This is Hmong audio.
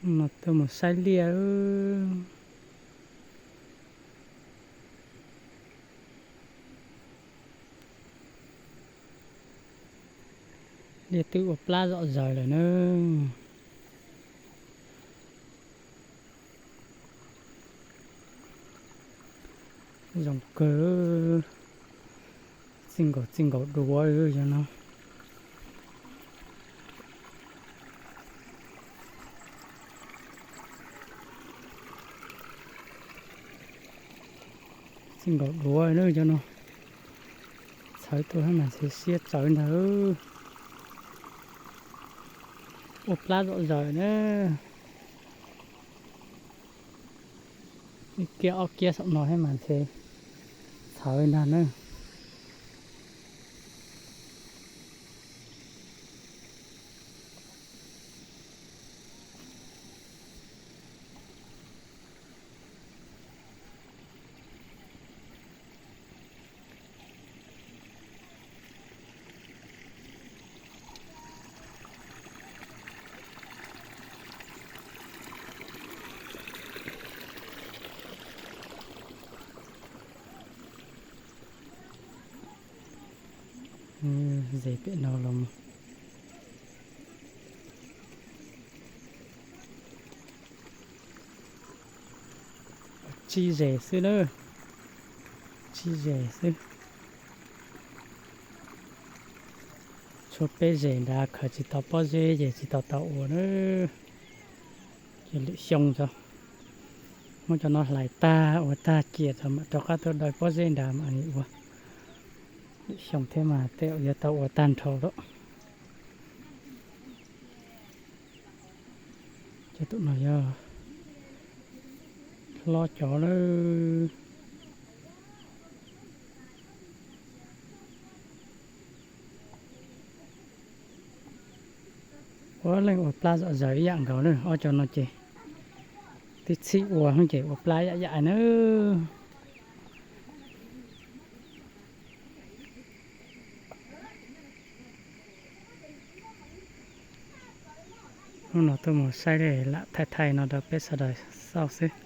No tuaj mus saib liaj. Liaj twb ua plab zom zaws lawm na. Zoo kawg. Txij nkaus txij nkaus duav cov no. Txij nkaus duav na cov no. Txhawv tuaj mas ntshe siab txawv ntag. Ua plab zom zaws na. Ib kiab ob kiab saum no thiab mas ntshe txhawv ntag na. Ze pem no los mus. Tsib zes xwb na. Tsib zes xwb. Tshuav peb zes nrad khaws tsis tau pob zeb ces tsis tau tau ua na. Ces lwm xyoo tso, muab cov no hlais tag ua tag kiag tso mam rov qab tuaj daws pob zeb nrad mam li ua. Lwm xyoo thiab mas tej zaum yuav tau ua tag nrho lawm. Cov tus no yog hlob cov lawm. Ua leej ua plab zom zaws ib yam nkaus na, ob cov no ces twb txhij ua ces ua plab yam yam na. Hnub no tuaj mus saib lam thaij thaij no rau peb sawv daws xauj xwb.